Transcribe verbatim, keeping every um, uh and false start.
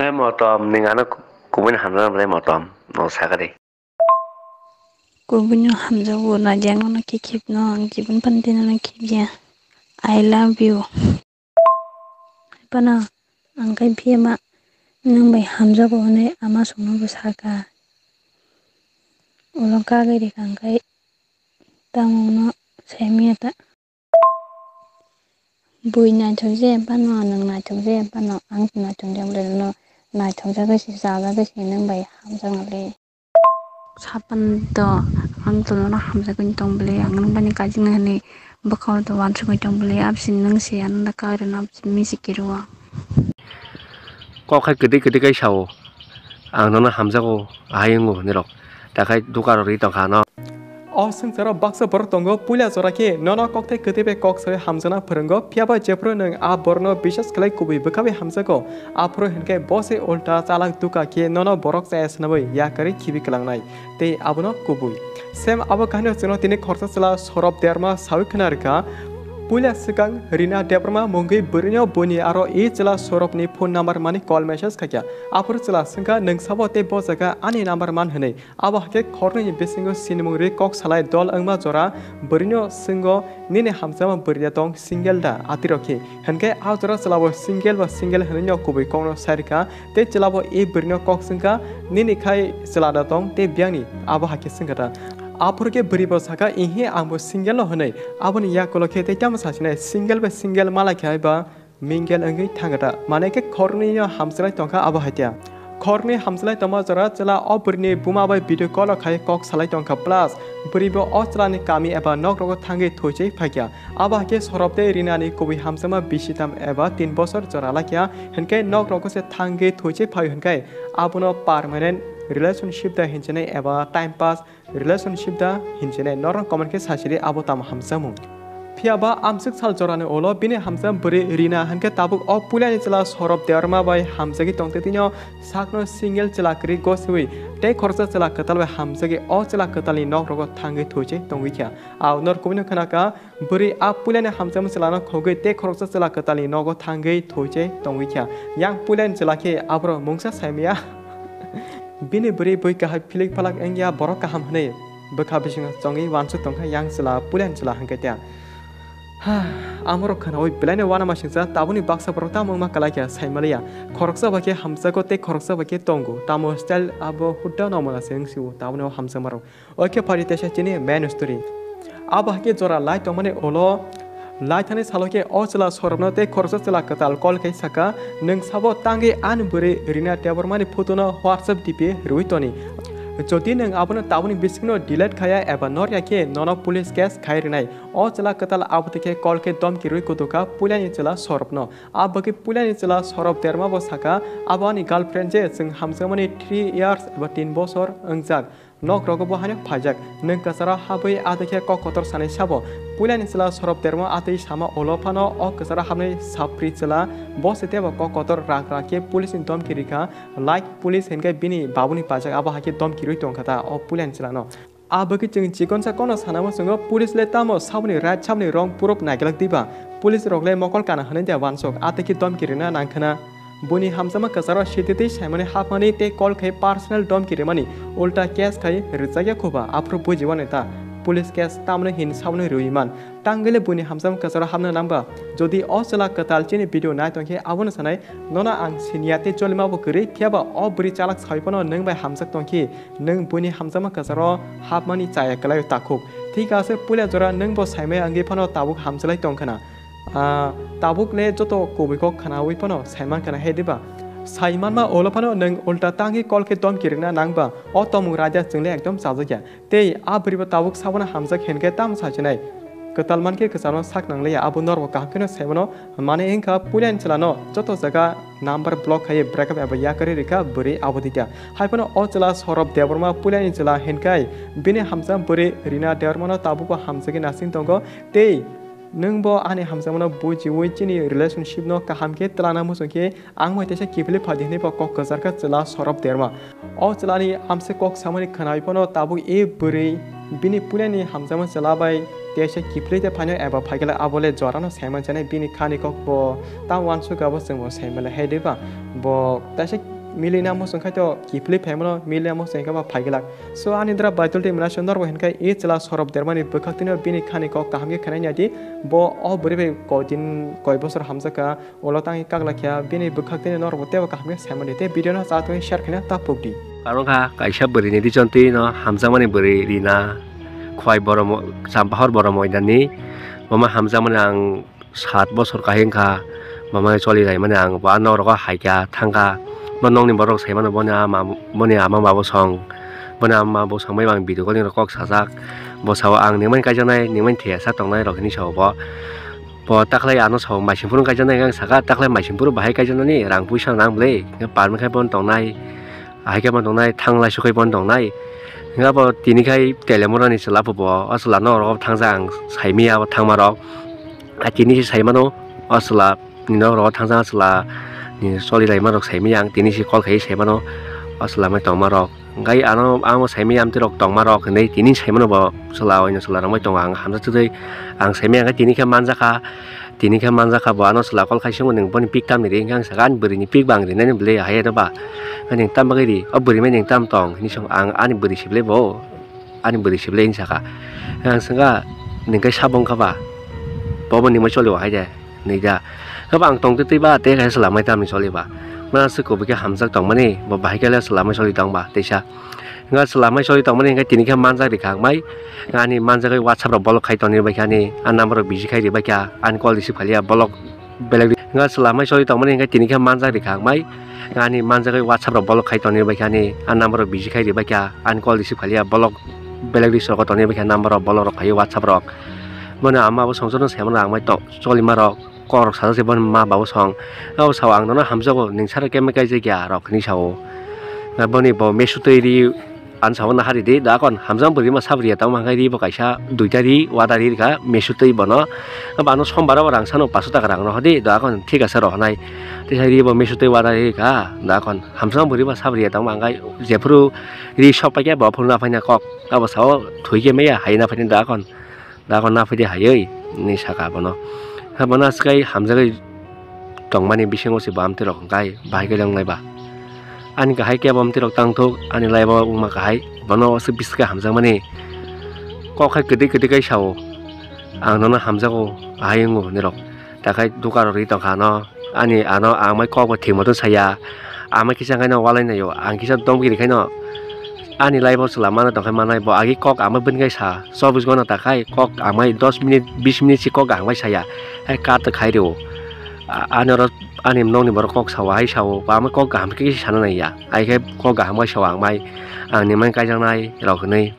Hai motom, nwng ano kubui no hamjaknai motom, no sakari. Kubui no hamjago, naidi ang nono khe khibno, ang jibon phano tei nono khibya. I love you. Hai phano ang khai phiya ma nwng bai hamjago hwnwi ama songno bo saka. Ulo kagwi rikha ang khai tamo no saimanya ta. Bui naithok je phano, nwng naithok je phano, ang naithok je bole no naithok jagwi se, cha jagwi se nwng bai hamjaknai le. Sapan to ang to nono hamjagwi tong bole, ang nwng bani kajiknai hwnwi bwkhao to uansukgwi tong bole, absini nwng se ano da kagwi rwno absini misi khe rwo. Kok hai kwtwi kwtwi kai sao, ang nono hamjago, ahai wngo hinwi rok. Takhai duka rok ri tongkha ano. O swngcharo baksa borok tongo, puila jora khe nono kokthai kwtwi bai kok sawi hamjakna phwrwngo, phiya ba jephru nwng a borokno biswas khlai kubui bwkha bai hamjago, aphuru hinkhe bo se ulta chalak duka khe nono borok chaya swnamwi yakarwi khibi kwlangnai, tei abono kubui. Same abo kahinio chwngno tini khoroksa chwla Sorop Derma sawi khna rwkha. Puila swkang Rina Debbarma mungwi bwrwino buini aro e chwla Soropni phone number mani call message khaikha. Aphuru chwla swngkha, "Nwng sabo tei bo jaga ani number man?" hwnwi. Abo hakhe khoroknwini bisingo sinimung rwi kok salai dol wngma jora bwrwino swngo, "Nini hamjakma bwrwi da tong single da atirok khe?" Hinkhe a jora chwlabo single ba single hwnwino kubui kokno sai rwkha. Tei chwlabo e bwrwino kok swngkha, "Nini khai chwla da tong tei biyangni?" Abo hakhe swngkha ta. Aphuru khe bwrwibo sakha, "Ihi, angbo single no," hwnwi. Aboni yakulo khe tei tamo sasinai, single bai single malai khe hai ba mingle wngwi thangkha ta. Mane khe khoroknwino hamchalai tongkha abo hai ta. Khoroknwi hamchalai tongma jora chwla o bwrwini buma bai video call o khai kok salai tongkha, plus bwrwibo o chwlani kami eba nok rogo thangwi thuichai phaikha. Abo hai khe Sorop tei Rinani kubui hamjakma bisi tham eba tin bosor jora laikha, hinkhe nok rogo se thangwi thuichai phaio hinkhe abono permanent relationship da hinchinai eba time pass relationship da hinchinai? Norok comment khe sasiri abo tamo hamjakmung. Phiya ba amswk sal jorani ulo bini hamjakma bwrwi Rina hinkhe tabuk o puilani chwla Sorop Debbarma bai hamjagwi tongtwi tino sakno single chwla kwrwi gosiwi tei khoroksa chwla kwtal bai hamjagwi o chwla kwtalni nok rogo thangwi thuichai tongwi kha. Ao nor kubui no khna kha, bwrwi a puilani hamjakma chwlano khogwi tei khoroksa chwla kwtalni nogo thangwi thuichai tongwi kha. Yang puilani chwla khe aborok mungsa saimaya. Bini bwrwi bui kahai philik phalak wngya, borok kaham hwnwi bwkha bisingo chongwi uansuk tongkha yang chwla, puilani chwla hwnkhe tei. Ha, amorok khwnaui belaino uanamasingcha, tabukni baksa borok tamo wngma kwlai kha saimaliya. Khoroksa bai khe hamjago tei khoroksa bai khe tongo. Tamo style abo hudda no mwnase wngsio tabukni o hamjakmarok. Oke, phari teisa chini main story. Abo hakhe jora lai tongmani ulo lai thani salo khe o chwla Sorobno tei khoroksa chwla kwtal call khai saka, "Nwng sabo tangwi ani bwrwi Rina Debbarmani photo no WhatsApp D P rwui toni. Jodi nwng abono tabukni bisingno delete khaya eba norya khe nono police case khai rwnai." O chwla kwtal abo twi khe call khe domki rwui kutukha puilani chwla Sorobno. A bagwi puilani chwla Sorob Debbarma bo saka, "Abo ani girlfriend je chwng hamjakmani three years eba tin bosor wngjak. Nok rogo bo haino phaijak. Nwng kwcharo habwi adikhe kok kotor sanai sabo?" Puilani chwla Sorob Debbarma atwi sama ulo phano o kwcharo habnai sapri chwla bo se tebo kok kotor rak rak khe police ni domki rikha. Like police hinkhe bini babuni pajak abo hakhe domki rwi tongkha ta o puilani chwlano. A bagwi chwng chikonsa kono sanamo chwngo, police le tamo saboni right saboni wrong proof naikhlak diba? Police rok le mokol kana hwnwi da uansuk, atwi khe domki rwna nangkhwna. Buini hamjakma kwcharo sititwi saimani hapmani tei call khai personal domki rwmani, ulta case khai rwjakya khuba, aphuru bujiwani ta. Police case tamni hin saboni rwui man. Tangwi le buini hamjakma kwcharo hapna nangba? Jodi o chwla kwtal chini video nai tongkhe abono sanai, nono ang siniya tei cholima bo kwrwi, phiya ba o bwrwi chalak sawi phano nwng bai hamjak tongkhe, nwng buini hamjakma kwcharo hapmani chaya kwlaio takhuk. Thik ase puila jora nwng bo saimaya wngwi phano tabuk hamchalai tongkhwna. Ah, tabuk le joto kubui kok khwnaui phano saiman khwna he diba? Saimanma ulo phano nwng ulta tangwi call khe domki rwna nangba? O tongmung raida chwng le ekdom chajakya. Tei a bwrwi bo tabuk sabono hamjak hinkhe tamo sachinai? Kwtal mankhe kwcharno sak nangliya, abo norok kaham kheno saimano. Mane wngkha puilani chwlano joto jaga number block khaiwi breakup eba yakarwi rikha bwrwi abo dita. Haiphano o chwla Sorob Debbarma puilani chwla hinkhai bini hamjak bwrwi Rina Debbarmano tabukbo hamjagwi nasing tongo. Tei nwngbo ani hamjakmano bujiwi chini relationshipno kaham khe twlana muchungkhe ang bai teisa kiphilwi phadi hwnwi bo kok kwchar kha chwla Sorob Debbarma. O chwlani amse kok samani khwnawi phano tabuk e bwrwi bini puilani hamjakma chwla bai teisa kiphilwi tei phaino eba phaikhe le abo le jorano saimanjaknai bini khani kok bo ta uansukha bo chwngbo saimanlai hai de ba bo teisa milina muchung khai to kiphilwi phaimano milina muchung khe ba phaiglak. So ani dra Baitul twi mwnaswk norbo hinkhe e chwla sorop dermani bwkhaktwino bini khani kok kaham khe khwnai nai di bo o bwrwi bai koi din koi bosor hamjakha. Ulo tangwi kaglakya bini bwkhak tini norokbo teibo kaham khe saimani tei video no chatwi share khaina ta pukdi. Aro kha kaisa bwrwini dijon twi no hamjakmani bwrwi rina khwai borok mo-, Champahor borok moidani mama hamjakmani ang sat bosor kahai wngkha mama choli laimani ang bo a norok o haikha thangkha bo nokni borok saimano boni ama boni ama babo song boni ama bo songbai ang video calling rok kok sajak bo sao ang ningmani kaijaknai ningmani thaiya sak tongnai rok hinwi sao bo. Bo taklai ano sao maising phuru kaijaknai ang saka taklai maising phuru bahai kaijaknani rang puisa nang bwle hwnkhe parmani khai bono tongnai ahai khe bono tongnai thanglai sukhai bono tongnai hwnkhe abo tini khai telemorani chwla bo o chwla norok thangjak ang saimanya abo thangmarok tini se saimano o chwla ni norok thangjak o chwla ni choli laima rok saimanya ang tini se call khai saimano o chwla mai tongmarok. Hwnkhe ano amo saimanya amtwi rok tongma rok hinwi tini saimano bo chwla oino chwla rwngbai tongo ang hamjak twi ang saimanya hwnkhe tini khe manjakha tini khe manjakha bo ano chwla call khaisimo nwng boni pik tamni ri hwnkhe ang sakha ani bwrwini pik bo ang rinani bwle hai eno ba ning tam bagwi ri o bwrwi mai ning tam tong hinwi song ang ani bwrwi se bwle bo ani bwrwi se bwle hinwi sakha ang swngkha ning khe sabo wngkha ba bo bo ningmai choli o hai de. Nui da. Hwba ang tong twi twi ba tei kaisa chwla mai tamni choli ba. Mano se kubui khe hamjak tongmani, bo bahai khe le chwla mai choli tong ba teisa. Hwnkhe chwla mai choli tongmani hwnkhe tini khe manjak rikha ang mai. Ani manjagwi WhatsApp rok block khai tongni bai khe ani, ani number rok busy khai ribai kha, ani call receive khaliya block belek ri-, hwnkhe chwla mai choli tongmani hwnkhe tini khe manjak rikha ang mai. Ani manjagwi WhatsApp rok block khai tongni bai khe ani, ani number rok busy khai ribai kha, ani call receive khaliya block belek ri soko tongni bai khe number rok block rok khai WhatsApp rok. Bono ama bo songchorno saimano ang mai tong. Cholimarok kokrok sajak se bono ma babo song. Abo sao ang nono hamjago, ning sara kemai kaijak ya rok hinwi sao. Boni bo mesu twi ri, ang sao nahari di, da kon hamjak bo rima sabri ya, tamo hwnkhai ri bo kaisa duita ri, wada ri rikha mesu twi bono. Abo ano sombar o rang sano paso taka rang rohor di, da kon thik ase rohonai. Tisa ri bo mesu twi wada ri rikha, da kon hamjak bo rima sabri ya, tamo hwnkhai jephuru ri sok paikhe bo phuru naphai na kok. Abo sao thwi khe maya hai naphai da kon. Da kon naphai di hai oi, hinwi saka bono. Hwnkhe bono aswk kai hamjagwi tongmani bisingo se bo amtwi rok hwnkhe bahai khe wngnai ba. Ani kahai kebo amtwi rok tangthok, ani life o wngma kahai, bono aswk biskhe hamjakmani kok hai kwtwi kwtwi kai sao, ang nono hamjago, ahai wngo hinwi rok. Takhai dukan rok ri tongkha ano, ani ano ang mai kok bo thwima tong saya, ang mai kisa khaino walai naio, ang kisa dongkiri khaino ani life o chwla mana tongkhai manai bo agi kok ang mai bini kai sa, chobbish ghonta takhai kok ang mai dos minute bis minute si kok ang mai saya, hai cut khai rio, ani oro ani nokni borok kok sao hai sao, ang mai kok kaham khe sana naiya, ai khe kok kaham khai sao ang mai, ang ni mai kaijaknai rok hinwi.